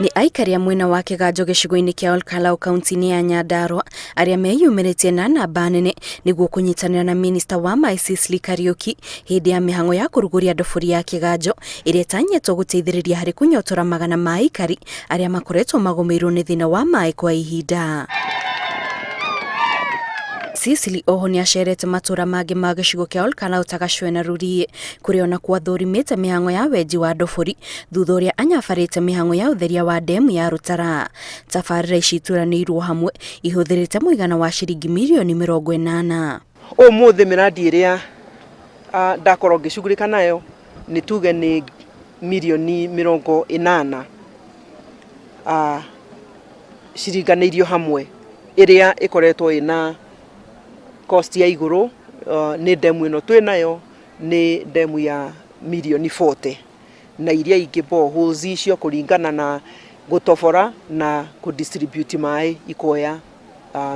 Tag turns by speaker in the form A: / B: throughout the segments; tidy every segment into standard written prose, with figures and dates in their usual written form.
A: Nĩ aikari a mwena wa Kĩganjo gĩcigo-inĩ kĩa Olkalau kaunti-inĩ ya Nyandarua arĩa meyumĩrĩtie na namba nene nĩguo kũnyitanĩra na minista wa maĩ Sicily Kariũki hĩndĩ ya mĩhang'o ya kũrugũria ndobori ya Kĩganjo ĩrĩa ĩtanyĩtwo gũteithĩrĩria harĩ kũnyotora magana ma aikari arĩa makoretwo magũmĩirwo nĩ thĩna wa maĩ kwa ihinda. Sicily oho nĩ acerete matũra mangĩ ma gĩcigo kĩa Olkalau ta Gacwe na Rurii kũrĩa onakuo athũrimĩte mĩhang'o ya wenji wa ndobori thutha ũrĩa anyabarĩte mĩhang'o ya ũtheria wa ndemu ya Rũtara. Tabarĩra ici ituranĩirwo hamwe ihũthĩrĩte mũigana wa ciringi mirioni 80.
B: Ũmũthĩ mĩradi ĩrĩa ndakorwo ngĩcugurĩka nayo nĩ tuge nĩ mirioni 80 ciringanĩirio hamwe ĩrĩa ĩkoretwo ĩna cost ya igũrũ nĩ ndemu ĩno twĩ nayo nĩ ndemu ya mirioni 40 na iria ingĩ boreholes icio kũringana na gũtobora na kũ distribute maĩ ikoya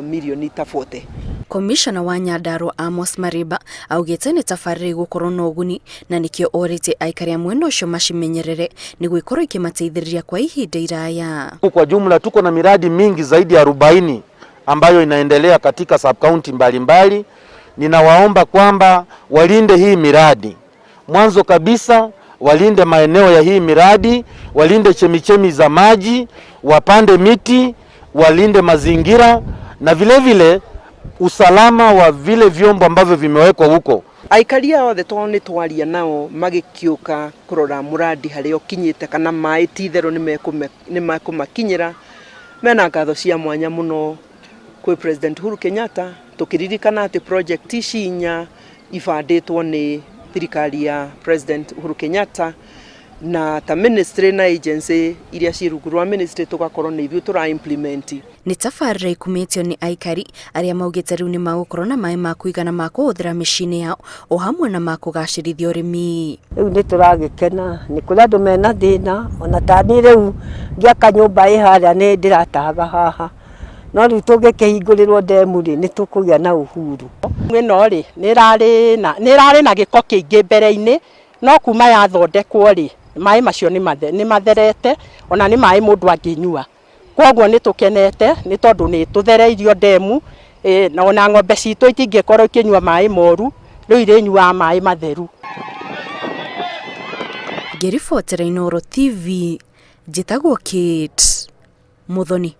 B: mirioni ta 40.
A: Komishona wa Nyandarua Amos Mariba augĩte nĩ tabarĩra ĩgũkorwo na ũguni na nĩkĩo orĩtie aikari a mwena ũcio macimenyerere nĩguo ikorwo ikĩmateithĩrĩria kwa ihinda iraya.
C: Kwa jumla tuko na miradi mingi zaidi ya 40 ambayo inaendelea katika sub county mbalimbali. Ninawaomba kwamba walinde hii miradi. Mwanzo kabisa walinde maeneo ya hii miradi, walinde chemichemi za maji, wapande miti, walinde mazingira na vile vile usalama wa vile vyombo ambavyo vimewekwa huko.
B: Aikaria othe tondũ nĩ twaria nao magĩkĩũka kũrora mũradi harĩa ũkinyĩte kana maĩ ti itherũ nĩ mekũmakinyĩra, mena ngatho cia mwanya mũno kwĩ President Uhuru Kenyatta, tũkĩririkana atĩ project ici inya ibandĩtwo nĩ thirikari ya President Uhuru Kenyatta, na ta ministry na agency iria ciĩ rungu rwa ministry tũgakorwo nĩ ithuĩ tũra implement.
A: Nĩ tabarĩra ikumĩtio nĩ aikari arĩa maugĩte rĩu nĩ magũkorwo na maĩ ma kũigana ma kũhũthĩra mĩciĩ-inĩ yao o hamwe na ma kũgacĩrithia ũrĩmi.
D: Rĩu nĩ tũragĩkena, nĩ kũrĩ andũ mena thĩna, ona tani rĩu ngĩaka nyũmba ĩ harĩa nĩ ndĩratahaga haha, no rĩu tũngĩkĩhingũrĩrwo ndemu rĩ, nĩ tũkũgĩa na uhuru.
E: Ĩno rĩ, nĩ ĩrarĩ na gĩko kĩingĩ mbere-inĩ, no kuma yathondekwo rĩ, maĩ macio nĩ matherete, ona nĩ maĩ mũndũ angĩnyua. Koguo nĩ tũkenete nĩ tondũ nĩ tũthereirio ndemu, na ona ng'ombe citũ itingĩkorwo ikĩnyua maĩ moru, rĩu irĩnyuaga maĩ matheru.
A: Ngĩribotera Inooro TV, njĩtagwo Kate Muthoni.